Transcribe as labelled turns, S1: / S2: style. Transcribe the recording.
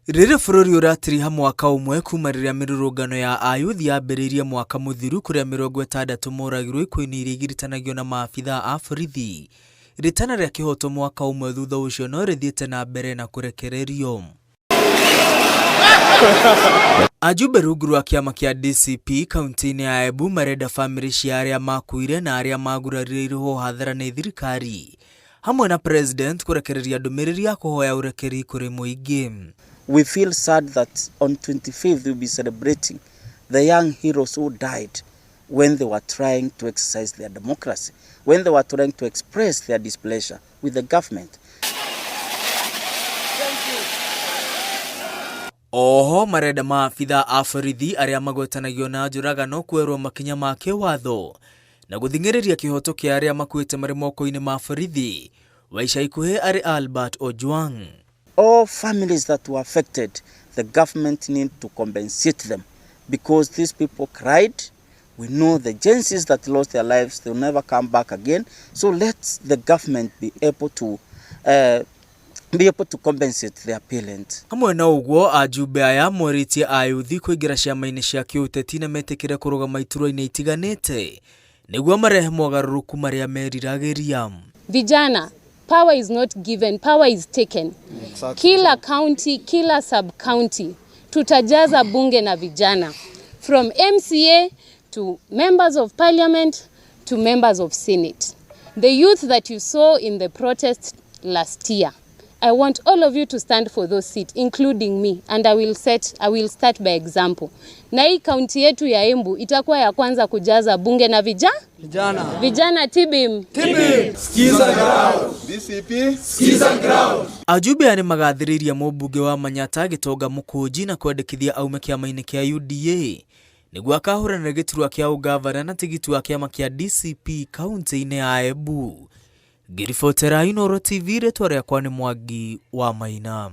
S1: Rĩrĩ bũrũri ũratiriha mwaka ũmwe kuma rĩrĩa mĩrũrũngano ya ayuthi yambĩrĩirie mwaka mũthiru kũrĩa 60 moragirwo ikuũ-inĩ iria igiritanagio na maabithaa a borithi, rĩtana rĩa kĩhoto mwaka ũmwe thutha ũcio no rĩthiĩte na mbere na kũrekererio. Ajumbe rungu rwa kĩama kĩa DCP kaunti-inĩ ya Embu marenda bamĩrĩ cia arĩa makuire na arĩa magurarire irĩhwo hathara nĩ thirikari hamwe na president kũrekereria ndũmĩrĩri ya kũhoya ũrekeri kũrĩ mũingĩ.
S2: We feel sad that on 25th we'll be celebrating the young heroes who died when they were trying to exercise their democracy, when they were trying to express their displeasure with the government.
S1: Oho marenda maabitha a borithi arĩa magwetanagio na njũragano kuoerwo makinya ma kĩwatho na gũthing'ĩrĩria kĩhoto kĩa arĩa makuĩte marĩ moko-inĩ ma borithi wa ica ikuhĩ arĩ Albert Ojwang.
S2: All families that were affected, the government need to compensate them because these people cried. We know the Gen Zs that lost their lives, they'll never come back again. So let the government be able to be able to compensate their parents.
S1: Hamwe na ũguo ajumbe aya morĩtie ayuthi kũingĩra ciama-inĩ cia kĩũteti na metĩkĩre kũrũgama iturwa-inĩ itiganĩte nĩguo marehe mogarũrũku marĩa meriragĩria.
S3: Vijana, power is not given, power is taken. Kila county, kila sub county tutajaza bunge na vijana from MCA to members of parliament to members of senate. The youth that you saw in the protest last year, I want all of you to stand for those seats, including me, and I will start by example. Na hii kaunti yetu ya Embu itakuwa ya kwanza kujaza bunge na vijana.
S4: Vijana.
S3: Vijana tibim.
S5: DCP.
S1: Ajumbe aya nĩmagathĩrĩirie mũmbunge wa Manyata Gĩtonga Mũkũnji na kwendekithia aume kĩama-inĩ kĩa UDA nĩguo akahũranĩra gĩturwa kĩa ũgavana na tigiti wa kĩama kĩa DCP kaunti-inĩ ya Embu. Ngĩribotera Inooro TV rĩtwa rĩakwa nĩ Mwangi wa Maina.